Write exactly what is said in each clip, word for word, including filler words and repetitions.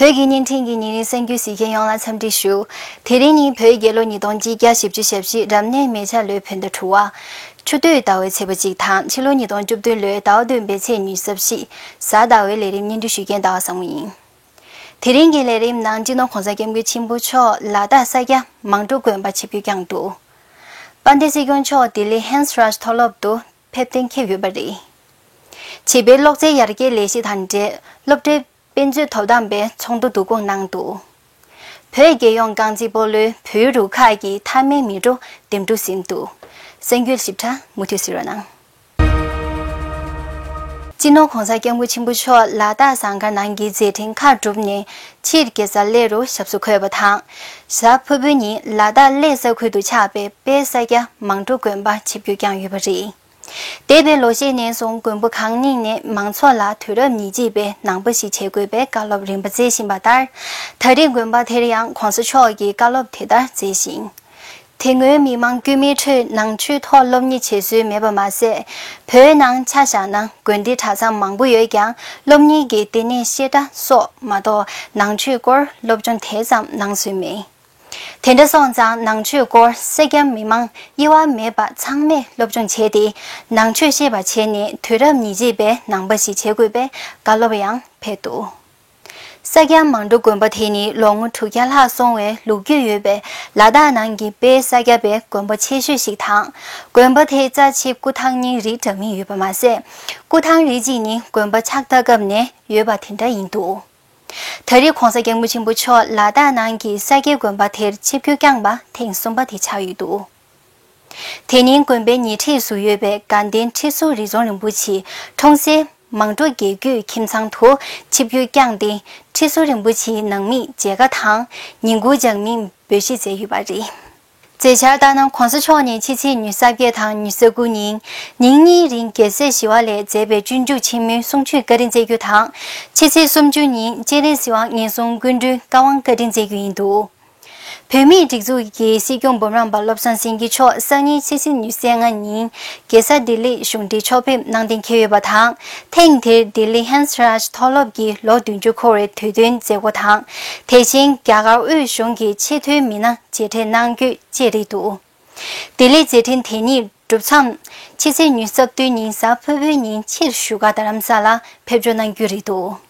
བོད་ཀྱི་བརྙན་འཕྲིན་གྱི་ཉིན་རེའི་གསར་འགྱུར་གཟིགས་མཁན་ཡོངས་ལ་འཚམས་འདྲི་ཞུ། དེ་རིང་ནི་བོད་རྒྱལ་ལོ་ཉིས་སྟོང་གཅིག་བརྒྱ་བཞི་བཅུ་ཞེ་བཞི་རབ་གནས་མེ་བྱ་ལོའི་བོད་ཟླ་དྲུག་པ། ཆུ་སྟོད་ཟླ་བའི་ཚེས་པ་གཅིག་དང་ཕྱི་ལོ་ཉིས་སྟོང་བཅུ་བདུན་ལོའི་ཟླ་བ་བདུན་པའི་ཚེས་ཉི་ཤུ་རྩ་བཞི། གཟའ་ཟླ་བའི་ལས་རིམ་སྙན་སྒྲོན་ཞུ་མཁན་ཟླ་བ་བཟང་མོ་ཡིན། དེ་རིང་གི་ལས་རིམ་ནང་སྤྱི་ནོར་༸གོང་ས་༸སྐྱབས་མགོན་ཆེན་པོ་མཆོག་ལ་དྭགས་ས་སྐྱ་མང་འབྲོག་དགོན་པར་ཆིབས་བསྒྱུར་བསྐྱངས་འདུག་དཔལ་ལྡན་སྲིད་སྐྱོང་མཆོག་ལྡི་ལི་ཧན་སི་རཱཇ་མཐོ་སློབ་ཏུ་ཕེབས་གཏན་འཁེལ་ཡོད་པ་རེད། བྱིས་པའི་གློག་རྫས་ཡར་རྒྱས་ལས་གཞི་དང་འབྲེལ་སློབ་གྲྭའི་དཔེ་མཛོད་དོ་དམ་པའི་ཚོགས་འདུ་བསྡུ་སྐོང་གནང་འདུག་བོད་རྒྱལ་ཡོངས་རྐང་རྩེད་སྤོ་ལོའི་བོད་རུ་ཁག་གི་མཐའ་མའི་མི་འགྲོ་འདེམས་སྒྲུག་ཟིན་འདུག་གསར་འགྱུར་ཞིབ་ཕྲ་མུ་མཐུད་གཟིགས་རོགས་གནང་། སྤྱི་ནོར་༸གོང་ས་༸སྐྱབས་མགོན་ཆེན་པོ་མཆོག་ལ་དྭགས་ཟངས་དཀར་ནང་གི་མཛད་འཕྲིན་ཁག་བསྒྲུབས་ནས་ཕྱིར་གེ་སར་གླེ་རུ་ཞབས་སོར་འཁོད་པ་དང་། གཟའ་ཕུར་བུའི་ཉིན་ལ་དྭགས་གླེ་ས་ཁུལ་དུ་ཆགས་པའི་དཔལ་ས་སྐྱ་མང་འབྲོག་དགོན་པར་ཆིབས་བསྒྱུར་བསྐྱངས་ཡོད་པ་རེད། འདས་པའི་ལོ་ཤས་ནས་བཟུང་དགོན་པ་གང་ཉིད་ནས་མང་ཚོགས་ལ་དུས་རབས་ཉེར་གཅིག་པའི་ནང་པ་ཞིག་བྱེད་དགོས་པའི་བཀའ་སློབ་རིམ་པ་སྩལ་བཞིན་པ་ལྟར། ད་རེས་དགོན་པ་དེར་ཡང་༸གོང་ས་མཆོག་གིས་བཀའ་སློབ་དེ་ལྟར་སྩལ་ཞིང་། དེ་སྔོན་མི་མང་དཀྱུས་མའི་ཁྲོད་ནང་ཆོས་ཐོག་སློབ་གཉེར་བྱེད་སྲོལ་མེད་པ་མ་ཟད། བོད་ནང་ཆ་བཞག་ན་དགོན་སྡེ་གྲྭ་ཚང་མང་པོ་ཡོད་ཀྱང་སློབ་གཉེར་གྱི་ལྟེ་གནས་བཤད་གྲྭ་སོགས་མ་གཏོགས་ནང་ཆོས་སྐོར་སློབ་སྦྱོང་དེ་ཙམ་གནང་སྲོལ་མེད། དེ་འདྲ་སོང་ཙང་ནང་ཆོས་སྐོར་སེར་སྐྱ་མི་མང་དབྱེ་བ་མེད་པ་ཚང་མས་སློབ་སྦྱོང་བྱས་ཏེ་ནང་ཆོས་ཤེས་པ་བྱས་ནས་དུས་རབས་ཉེར་གཅིག་པའི་ནང་པ་ཞིག་བྱེད་དགོས་པའི་བཀའ་སློབ་ཡང་ཕེབས་འདུག་ས་སྐྱ་མང་འབྲོག་དགོན་པ་དེ་ནི་ལོ་ངོ་དྲུག་བརྒྱ་ལྷག་སོང་བའི་ལོ་རྒྱུས་ཡོད་པའི་ལ་དྭགས་ནང་གི་དཔལ་ས་སྐྱ་པའི་དགོན་པ་ཆེ་ཤོས་ཤིག་དང་། དགོན་པ་དེའི་རྩ་ཆེའི་སྐུ་ཐང་གཉིས་རི་འདྲ་མིན་ཡོད་པ་མ་ཟད། སྐུ་ཐང་རི་གཅིག་ནི་དགོན་པ་ཕྱག་བཏབ་སྐབས་ནས་ཡོད་པ་དེ་འདྲ་ཡིན་འདུག་ད་རེས་༸གོང་ས་༸སྐྱབས་མགོན་ཆེན་པོ་མཆོག་ལ་དྭགས་ནང་གི་ས་སྐྱའི་དགོན་པ་དེར་ཆིབས་བསྒྱུར་བསྐྱངས་པ་ཐེངས་གསུམ་པ་དེ་ཆགས་ཡོད་འདུག་དེ་ཉིན་དགོན་པའི་ཉེ་འཁྲིས་སུ་ཡོད་པའི་དགའ་ལྡན་ཁྲི་ཟུར་རི་རྫོང་རིན་པོ་ཆེ་འཁྲུངས་སའི་མང་འབྲོག་རྒྱལ་རྒྱུད་ཁྱིམ་ཚང་དུ་ཆིབས་བསྒྱུར་བསྐྱངས་ཏེ། ཁྲི་ཟུར་རིན་པོ་ཆེའི་ནང་མིས་མཇལ་ཁ་དང་ཉིན་གུང་འཇགས་མིན་འབུལ་བཞེས་མཛད་ཡོད་པ་རེད། མཛད་འཆར་ལྟར་ན། ༸གོང་ས་མཆོག་ནས་ཕྱི་ཚེས་ཉི་ཤུ་རྩ་བརྒྱད་དང་ཉི་ཤུ་རྩ་དགུ་ཉིན་ཉིན་གཉིས་རིང་རྒྱལ་སྲས་ཞི་བ་ལྷས་མཛད་པའི་སྤྱོད་འཇུག་ཆེན་མོའི་གསུང་ཆོས་བཀའ་དྲིན་སྩལ་རྒྱུ་དང་། ཕྱི་ཚེས་སུམ་ཅུ་ཉིན་སྤྱན་རས་གཟིགས་དབང་ངན་སོང་སྐུ་མགྲོན་བཀའ་དབང་བཀའ་དྲིན་སྩལ་རྒྱུ་ཡིན་འདུག་བོད་མིའི་སྒྲིག་འཛུགས་ཀྱི་སྲིད་སྐྱོང་འབུམ་རམས་པ་བློ་བཟང་སེང་གེ་མཆོག་སང་ཉིན་ཕྱི་ཚེས་ཉི་ཤུ་རྩ་ལྔ་ཉིན་རྒྱལ་ས་ལྡི་ལི་གཞུང་འབྲེལ་ཕྱོགས་ཕེབས་གནང་གཏན་འཁེལ་ཡོད་པ་དང་། ཐེངས་དེར་ལྡི་ལི་ཧན་སི་རཱཇ་མཐོ་སློབ་ཀྱི་ལོ་བདུན་ཅུ་འཁོར་བའི་དུས་སྟོན་མཛད་སྒོ་དང་། དེ་བཞིན་རྒྱ་གར་དབུས་གཞུང་གི་ཆེས་མཐོའི་མི་སྣ་མཇལ་འཕྲད་གནང་རྒྱུ་བཅས་རེད་འདུག་ལྡི་ལིའི་མཛད་འཕྲིན་དེ་ཉིད་གྲུབ་མཚམས། ཕྱི་ཚེས་ཉི་ཤུ་རྩ་བདུན་ཉིན་གཟའ་ཕུར་བུའི་ཉིན་ཕྱིར་བཞུགས་སྒར་རྡ་རམ་ས་ལར་ཕེབས་འབྱོར་གནང་རྒྱུ་རེད་འདུག་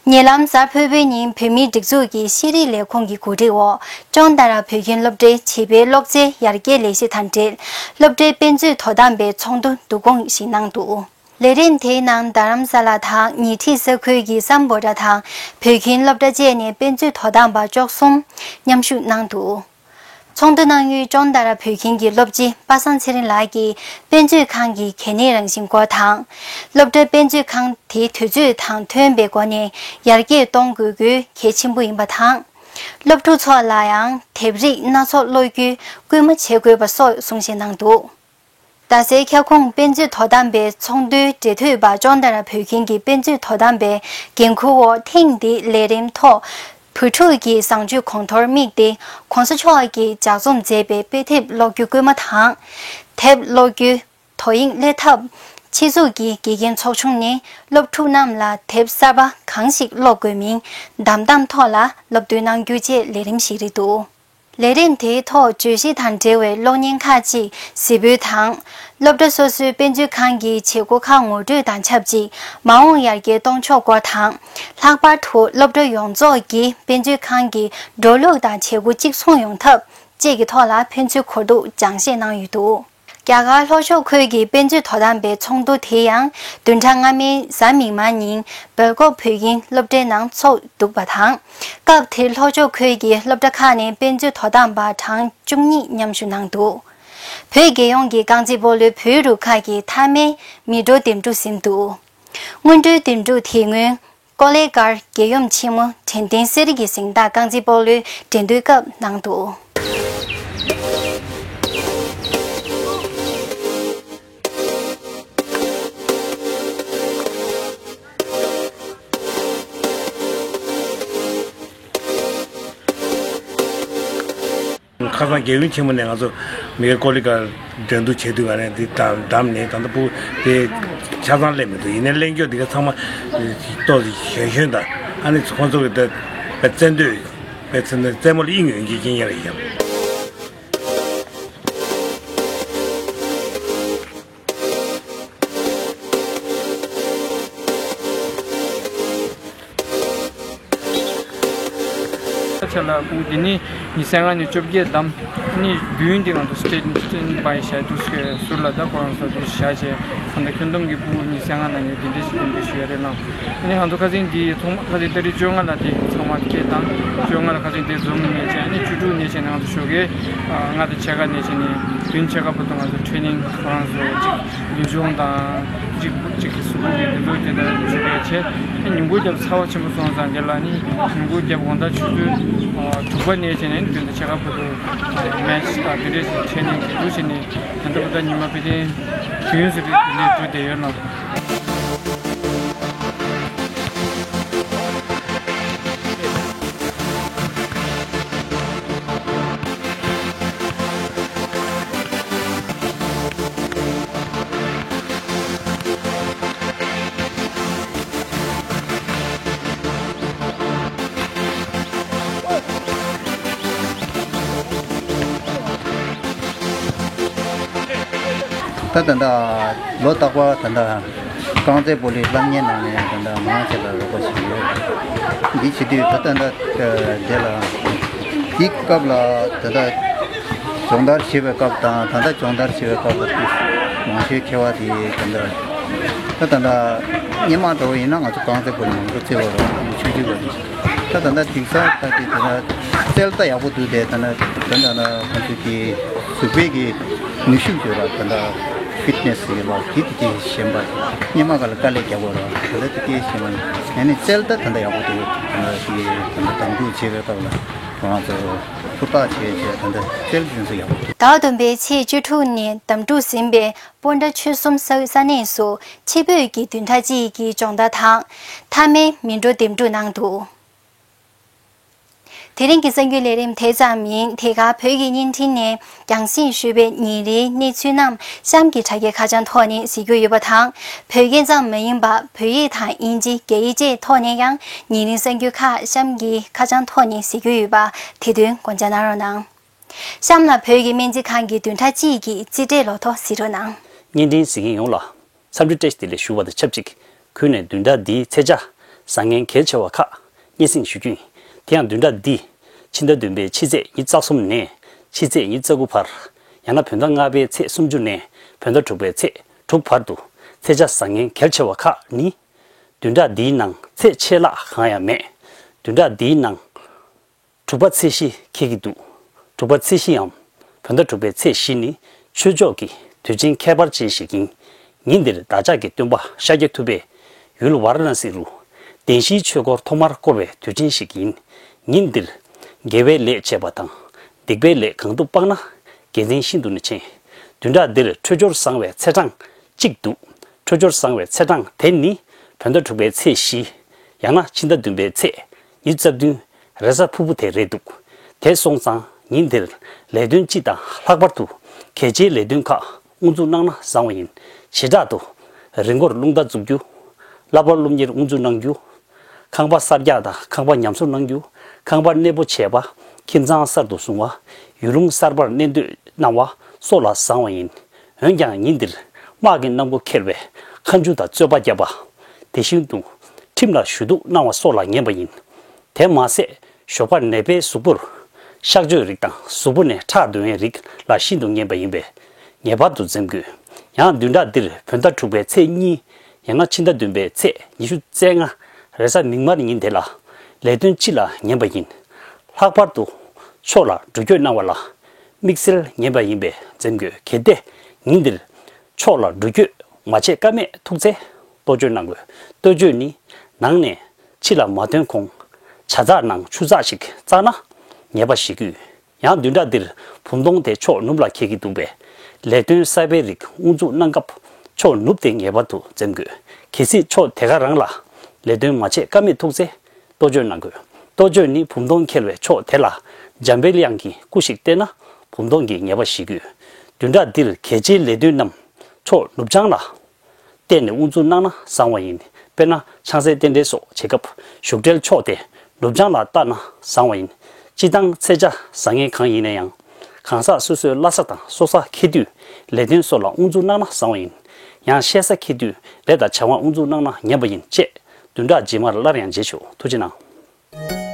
ཉེ་ལམ་གཟའ་ཕུར་བུའི་ཉིན་བོད་མིའི་སྒྲིག་འཛུགས་ཀྱི་ཤེས་རིག་ལས་ཁུངས་ཀྱི་གོ་སྒྲིག་འོག་ཅོན་ཏ་ར་བོད་ཁྱིམ་སློབ་གྲྭའི་བྱིས་པའི་གློག་རྫས་ཡར་རྒྱས་ལས་གཞི་དང་འབྲེལ་སློབ་གྲྭའི་དཔེ་མཛོད་དོ་དམ་པའི་ཚོགས་འདུ་བསྡུ་སྐོང་ཞིག་གནང་འདུག་ལས་རིམ་དེའི་ནང་རྡ་རམ་ས་ལ་དང་ཉེ་འཁྲིས་ས་ཁུལ་གྱི་སམ་བྷོ་ཊ་དང་བོད་ཁྱིམ་སློབ་གྲྭ་བཅས་ནས་དཔེ་མཛོད་དོ་དམ་པ་བཅུ་གསུམ་མཉམ་ཞུགས་གནང་འདུག་ཚོགས་འདུ་གནང་ཡུལ་ཅོན་ཏ་ར་བོད་ཁྱིམ་གྱི་སློབ་སྤྱི་པ་སངས་ཚེ་རིང་ལགས་ཀྱིས་དཔེ་མཛོད་ཁང་གི་གལ་གནད་རང་བཞིན་སྐོར་དང་། སློབ་གྲྭ་དཔེ་མཛོད་ཁང་དེ་དུས་ཚོད་དང་མཐུན་པའི་སྒོ་ནས་ཡར་རྒྱས་གཏོང་དགོས་དགོས་གལ་ཆེན་པོ་ཡིན་པ་དང་། སློབ་ཕྲུག་ཚོ་ལ་ཡང་དེབ་རིགས་སྣ་ཚོགས་ཀློག་རྒྱུའི་སྐུལ་མ་བྱེད་དགོས་པ་སོགས་གསུང་བཤད་གནང་འདུག་རྡ་སའི་ཁྱབ་ཁོངས་དཔེ་མཛོད་དོ་དམ་པའི་ཚོགས་འདུའི་འབྲེལ་མཐུད་པ་ཅོན་ཏ་ར་བོད་ཁྱིམ་གྱི་དཔེ་མཛོད་དོ་དམ་པའི་འགན་འཁུར་འོག་ཐེངས་འདིའི་ལས་རིམ་ཐོག་བོད་ཕྲུག་གི་བཟང་སྤྱོད་གོང་མཐོར་དམིགས་ཏེ་༸གོང་ས་མཆོག་གིས་ལྗགས་རྩོམ་མཛད་པའི་དཔེ་དེབ་ཀློག་རྒྱུ་སྐུལ་མ་དང་། དེབ་ཀློག་རྒྱུའི་དོ་དབྱིངས་སླེབས་ཐབས། ཆེད་འཛུགས་ཀྱིས་དགེ་རྒན་ཚོགས་ཆུང་ནས་སློབ་ཕྲུག་རྣམས་ལ་དེབ་གསར་པ་གང་ཞིག་ཀློག་དགོས་མིན་བདམས་གཏམ་ཐོག་ལ་སློབ་སྟོན་གནང་རྒྱུ་བཅས་ལས་རིམ་ཞིག་རེད་འདུག་ལས་རིམ་དེའི་ཐོག་བརྗོད་གཞི་དང་འབྲེལ་བའི་གློག་བརྙན་ཁག་ཅིག་གཟིགས་འབུལ་དང་། སློབ་གྲྭ་སོ་སོའི་དཔེ་མཛོད་ཁང་གི་བྱེད་སྒོ་ཁག་ངོ་སྤྲོད་དང་ཆབས་ཅིག་མ་འོངས་ཡར་རྒྱས་གཏོང་ཕྱོགས་སྐོར་དང་། ལྷག་པར་དུ་སློབ་གྲྭ་ཡོངས་རྫོགས་ཀྱི་དཔེ་མཛོད་ཁང་གི་འགྲོ་ལུགས་དང་བྱེད་སྒོ་གཅིག་མཚུངས་ཡོང་ཐབས་བཅས་ཀྱི་ཐོག་ལ་ཕན་ཚུན་གོ་བསྡུར་སྦྱང་བཤད་གནང་ཡོད་འདུག་རྒྱ་གར་ལྷོ་ཕྱོགས་ཁུལ་གྱི་དཔེ་མཛོད་དོ་དམ་པའི་ཚོགས་འདུ་དེ་ཡང་བདུན་ཕྲག་སྔ་མའི་གཟའ་མིག་དམར་ཉིན་སྦེལ་ཀོབ་བོད་ཁྱིམ་སློབ་གྲྭའི་ནང་ཚོགས་འདུག་པ་དང་། སྐབས་དེར་ལྷོ་ཕྱོགས་ཁུལ་གྱི་སློབ་གྲྭ་ཁག་ནས་དཔེ་མཛོད་དོ་དམ་པ་གྲངས་བཅུ་གཉིས་མཉམ་ཞུགས་གནང་འདུག་བོད་རྒྱལ་ཡོངས་ཀྱི་རྐང་རྩེད་སྤོ་ལོའི་བོད་རུ་ཁག་གི་མཐའ་མའི་མི་འགྲོ་འདེམས་སྒྲུག་ཟིན་འདུག་སྔོན་འགྲོའི་འདེམས་སྒྲུག་དེ་སྔོན། ཀོ་ལེ་གར་རྒྱལ་ཡུམ་ཆེན་མོ་དྲན་རྟེན་གསེར་གྱི་གཟེངས་རྟགས་རྐང་རྩེད་སྤོ་ལོའི་འགྲན་བསྡུར་སྐབས་གནང་འདུག་ཁ་སང་རྒྱལ་ཡུམ་ཆེན་མོ་ནས་ང་ཚོ་མི་ཀོ་ལི་གར་འགྲན་བསྡུར་བྱེད་དུས་ག་ནས་འདི་བདམས་བདམས་ནས་ད་ལྟ་བུ་དེ་ཆ་ཚང་སླེབས་མི་འདུག་ཡིན་ནའི་གླེང་སྐྱོ་འདི་ག་ཚང་མ་ཏོག་ཙམ་གཞོན་གཞོན་དང་ ཨ་ནི་ཁོང་ཚོ་གི་དེ་བཙན་སྡོད་བའི་ཚེ་ན་རྩེད་མོ་ལ་དབྱིངས་ཡོད་མཁན་ཅིག་ཡིན་ཡང་། ཆ་ལ་ཕྲུ་གུ་དེ་ནི་ཉི་ཤུ་རྩ་ལྔ་ནས་བཅོ་བརྒྱད་བདམས། ནི་བདུན་དེ་ང་ཚོ་སི་ཊེ་ཊི་ནེ་ཤ་ནལ་བའི་ཞག་དུས་ཟུར་ལ་ད་ཁོ་རང་ཚོ་དུས་བཞག་བྱས། ད་ལྟ་ཁྱོན་བསྡོམས་ཀྱི་ཕྲུ་གུ་ཉི་ཤུ་རྩ་ལྔ་ནང་ནས་དེ་འདྲས་ཞིག་འདེམས་སྒྲུག་ཞུ་ཡ་རེད་ལ། ཨ་ནི་ང་ཚོ་ཁ་སང་འདི་ཚང་མ་ཁ་སང་ཏ་རིག་བཅོ་ལྔ་ལ་དེ་ཚང་མ་སྐད་བཏང་། བཅོ་ལྔ་ལ་ཁ་སང་དེ་འཛོམས་ནས་བྱས། ཨ་ནི་བཅུ་དྲུག་ནས་བྱས་ནས་ང་ཚོ་ཞོགས་ཀའི་ལྔ་དང་ཕྱེད་ཀ་ནས་བྱས་ནས་བདུན་ཕྱེད་ཀ་བར་དུ་ང་ཚོ་ཊེ་ནིང་ཁོ་རང་ཚོ་ཅིག་མདུན་ལྗོངས་དང་། གཅིག་པུ་གཅིག་གི་གཟུགས་པོ་གི་འདུ་འཛོམས་དེ་དག་ཞུ་གལ་ཆེ། ཉིན་གུང་རྒྱབ་ཚ་བ་ཆེན་པོ་སོང་ཙང་དེ་ལ་ནི་ཉིན་གུང་རྒྱབ་དགོང་དག་ཆུ་ཚོད་དྲུག་པ་ནས་བྱས་ནས་བདུན་དང་ཕྱེད་ཀ་བར་དུ་མེ་ཆི་དང་དེ་འདྲས་ཤིག་བྱས་ནས་འདུག་བྱས་ནས། ད་ལྟ་བར་དུ་ཉི་མ་བདུན་བདུན་ཙམ་རེ་དེ་ནས་འགྲོ་བསྡད་ཡོད་ལ། ད་ད་ལྟ་ལོ་རྟག་པར་ད་ལྟ་རྐང་རྩེད་སྤོ་ལོའི་སློབ་གཉེར་གནང་མཁན་ད་ལྟ་མང་ཆེ་ལ་རོགས་པ་བྱེད་ཀྱི་ཡོད། འདི་བྱེད་དུས་ད་ལྟ་ད་ལྟ་དེ་ལ་འདི་སྐབས་ལ་ད་ལྟ་སྦྱོང་བརྡར་བྱེད་པའི་སྐབས་དང་། ད་ལྟ་སྦྱོང་བརྡར་བྱེད་པའི་སྐབས་ལ་དེ་མང་ཤོས་མཁས་པ་དེ་ད་ལྟ་ད་ད་ལྟ་སྔོན་མ་འདྲ་བོ་ཡིན་ན་ང་ཚོ་རྐང་རྩེད་སྤོ་ལོ་མང་པོ་རྩེ་བ་རེད། ཆུང་ཆུང་བ་རེད། ད་ད་ལྟ་དེང་སང་ད་དེ་ད་ལྟ་རྩལ་ད་ཡག་པོ་འདུག་དེ། ད་ལྟ་ད་ལྟ་ང་ཚོ་གི་གཟུགས་པོའི་གི་ནུས་ཤུགས་ཡོད་ལ། ད་ལྟ་ཕིཊ་ནེ་སི་ཡོད་ལ། དེ་དེ་གས་ཞན་པ། སྔོན་མ་ག་ལ་དཀའ་ལས་རྒྱག་པ་རེད། ད་ལྟ་དེ་གས་ཞན་པ། ཡང་ནི་རྩལ་ད་ད་ལྟ་ཡག་པོ་འདུག་ད་ལྟ་དེ་ད་ལྟ་འདམ་འཁྲུག་བྱེད་པའི་སྐབས་ལ་ང་ཚོ་ཧུར་ཐག་བྱས་བྱས་ད་ལྟ་རྩལ་དེ་ཚོ་ཡག་པོ་འདུག་ཟླ་བ་བདུན་པའི་ཚེས་བཅུ་དྲུག་ནས་འདམ་འཁྲུག་ཟིན་པའི་སྤོན་ཊ་ཆོལ་གསུམ་ས་ས་གནས་སུ་ཕྱི་སྤོས་ཀྱི་བདུན་ཕྲག་གཅིག་གི་སྦྱོང་བརྡར་དང་། མཐའ་མའི་མི་འགྲོ་འདེམས་སྒྲུག་གནང་འདུག་དེ་རིང་གི་གསར་འགྱུར་ལས་རིམ་དེ་ཙམ་ཡིན། དེ་ག་བོད་ཀྱི་བརྙན་འཕྲིན་ནས་རྒྱང་སྲིང་ཞུས་པའི་ཉིན་རེའི་གནས་ཚུལ་རྣམས་གཤམ་གྱི་དྲ་རྒྱའི་ཁ་བྱང་ཐོག་ནས་གཟིགས་རྒྱུ་ཡོད་པ་དང་། བོད་སྐད་ཙམ་མ་ཡིན་པར་བོད་ཡིག་དང་དབྱིན་ཇི། རྒྱ་ཡིག་བཅས་ཐོག་ནས་ཡང་ཉིན་རེའི་གསར་འགྱུར་ཁག་གཤམ་གྱི་ཁ་བྱང་ཐོག་ནས་གཟིགས་རྒྱུ་ཡོད་པ་དེ་དོན་དགོངས་འཇགས་གནང་རོགས་གནང་། གཤམ་ལ་བོད་ཀྱི་སྨན་རྩིས་ཁང་གི་བདུན་ཕྲག་གཅིག་གི་རྩིས་འབྲས་ལོ་ཐོ་གཟིགས་རོགས་གནང་། བརྙན་འཕྲིན་གཟིགས་མཁན་ཡོངས་ལ་འཚམས་འདྲི་བཀྲ་ཤིས་བདེ་ལེགས་ཞུ་བ་དང་ཆབས་ཅིག། གུས་ནས་བདུན་ཕྲག་འདིའི་ཚེས་ཆ་བཟང་ངན་གལ་ཆེ་བ་ཁག་སྙན་སེང་ཞུ་རྒྱུ་ཡིན། དེ་ཡང་བདུན་ཕྲག་འདི་ཕྱི་ཟླ་བདུན་པའི་ཕྱི་ཚེས་ཉི་ཤུ་རྩ་གསུམ་ནས་ཕྱི་ཚེས་ཉི་ཤུ་རྩ་དགུ་བར། ཡང་ན་བོད་ཟླ་ལྔ་པའི་ཚེས་སུམ་ཅུ་ནས་བོད་ཟླ་དྲུག་པའི་ཚེས་དྲུག་བར་དུ་ཚེས་ཆ་བཟང་ངན་གལ་ཆེ་བ་ཁག་ནི། བདུན་ཕྲག་འདིའི་ནང་ཚེས་ཆད་ལྷག་གང་ཡང་མེད། བདུན་ཕྲག་འདིའི་ནང་དྲུག་པ་ཚེས་བཞི་འཁེལ་གྱི་འདུག་དྲུག་པ་ཚེས་བཞིའམ་བོད་ཟླ་དྲུག་པའི་ཚེས་བཞི་ནི་ཆོས་ཕྱོགས་ཀྱི་དུས་ཆེན་ཁྱད་པར་ཅན་ཞིག་ཡིན། ཉིན་འདིར་བདག་ཅག་གི་སྟོན་པ་ཤཱཀྱ་ཐུབ་པས་ཡུལ་ཝཱ་ར་ཎ་སི་རུ་བདེན་བཞིའི་ཆོས་འཁོར་ཐོག་མར་བསྐོར་བའི་དུས་ཆེན་ཞིག་ཡིན། ཉིན་འདིར་དགེ་བའི་ལས་བྱས་པ་དང་སྡིག་པའི་ལས་གང་དུ་སྤངས་ན་དགེ་མཚན་ཤིན་ཏུ་ནས་ཆེ། བདུན་ཕྲག་འདིར་འཕྲོད་སྦྱོར་བཟང་བའི་ཚེས་གྲངས་གཅིག་འདུག་འཕྲོད་སྦྱོར་བཟང་བའི་ཚེས་གྲངས་དེ་ནི་བོད་ཟླ་དྲུག་པའི་ཚེས་བཞི། ཡང་ན་ཕྱི་ཟླ་བདུན་པའི་ཚེས་ཉི་ཤུ་རྩ་བདུན། རེས་གཟའ་ཕུར་བུ་དེ་རེད་འདུག་དེ་སོང་ཙང་ཉིན་དེར་ལས་དོན་སྤྱི་དང་ལྷག་པར་དུ་གལ་ཆེའི་ལས་དོན་ཁག་དབུ་འཛུགས་གནང་ན་བཟང་བ་ཡིན། བྱེ་བྲག་ཏུ་རི་མགོར་རླུང་རྟ་འཛུགས་རྒྱུ། བསླབ་པ་སློབ་གཉེར་དབུ་འཛུགས་གནང་རྒྱུ། ཁང་པ་གསར་རྒྱག་དང་ཁང་པ་ཉམས་གསོ་གནང་རྒྱུ། ཁང་པ་གནས་སྤོ་བྱས་པ། ཁྱིམ་ཚང་གསར་དུ་བཟུང་བ། ཡུལ་ལུང་གསར་པར་གནས་སྡོད་གནང་བ་སོགས་ལ་བཟང་བ་ཡིན། འོན་ཀྱང་ཉིན་འདིར་དམག་གི་གནམ་སྒོ་འཁེལ་བའི་མཁའ་འགྲུལ་དང་རྩོད་པ་བརྒྱབ་པ། དེ་བཞིན་དུ་ཁྲིམས་ལ་ཞུ་གཏུག་གནང་བ་སོགས་ལ་ངན་པ་ཡིན། དེ་མ་ཟད་ཞོགས་པར་ནད་པའི་གཟུགས་པོར་གཤག་བཅོས་རིགས་དང་གཟུགས་པོ་ནས་ཁྲག་འདོན་ཡས་རིགས་ལ་ཤིན་ཏུ་ངན་པ་ཡིན་པས་ངེས་པར་དུ་འཛེམ་དགོས། ཡང་བདུན་ཕྲག་འདིར་བོད་ཟླ་དྲུག་པའི་ཚེས་གཉིས། ཡང་ན་ཕྱི་ཟླ་བདུན་པའི་ཚེས་ཉི་ཤུ་རྩ་ལྔ་རེས་གཟའ་མིག་དམར་ཉིན་དེ་ལ་ལས་དོན་སྤྱི་ལ་ངན་པ་ཡིན། ལྷག་པར་དུ་ཕྱོགས་ལ་འགྲུལ་སྐྱོད་གནང་བ་ལ་དམིགས་བསལ་ངན་པ་ཡིན་པས་འཛེམ་དགོས། གལ་ཏེ་ཉིན་འདིར་ཕྱོགས་ལ་འགྲུལ་སྐྱོད་མ་བྱེད་ཀ་མེད་ཐུག་ཚེ་གཏོ་བཅོས་གནང་དགོས། གཏོ་བཅོས་ནི་ནང་ནས་ཕྱི་ལ་མ་ཐོན་གོང་ཇ་ཚགས་ནང་ཆུ་ཚགས་ཤིག་བཙགས་ན་ངེས་པ་ཞིག་དགོས། ཡང་བདུན་ཕྲག་འདིར་བུམ་སྟོང་དེ་ཕྱོགས་ནུབ་ལ་འཁེལ་གྱི་འདུག་པས། ལས་དོན་གསར་པའི་རིགས་དབུ་འཛུགས་གནང་སྐབས་ཕྱོགས་ནུབ་དེ་ངེས་པར་དུ་འཛེམ་དགོས། གལ་སྲིད་ཕྱོགས་དེ་ག་རང་ལ་ལས་དོན་མ་བྱེད་ཀ་མེད་ཐུག་ཚེ་གཏོ་བཅོས་གནང་དགོས། གཏོ་བཅོས་ནི་བུམ་སྟོང་འཁེལ་བའི་ཕྱོགས་དེ་ལ་འཇམ་དཔལ་དབྱངས་ཀྱི་སྐུ་ཞིག་བསྟན་ན་བུམ་སྟོང་གི་ངེས་པ་ཞིག་དགོས། བདུན་ཕྲག་འདིར་གལ་ཆེའི་ལས་དོན་རྣམས་ཕྱོགས་ནུབ་བྱང་ལ་ བལྟས་ནས་དབུ་འཛུགས་གནང་ན་བཟང་བ་ཡིན། དཔེར་ན་ཆང་ས་རྟེན་འབྲེལ་སོགས་བྱེད་སྐབས་བཞུགས་གྲལ་ཕྱོགས་དེ་ནུབ་བྱང་ལ་བལྟས་ན་བཟང་བ་ཡིན། སྤྱིར་བཏང་ཚེས་ཆ་བཟང་ངན་གང་ཡིན་ན་ཡང་། གང་ཟག་སོ་སོའི་བླ་གཟའ་དང་སྲོག་གཟའ་འཁེལ་དུས་ལས་དོན་སོགས་ལ་དབུ་འཛུགས་གནང་ན་བཟང་བ་ཡིན། ཡང་གཤེད་གཟའ་འཁེལ་དུས་ལས་དང་བྱ་བར་དབུ་འཛུགས་གནང་ན་ངན་པ་ཡིན་ཅེས་བདུན་ཕྲག་རྗེས་མར་སླར་ཡང་མཇལ་ཆོག་ཐུགས་རྗེ་གནང་།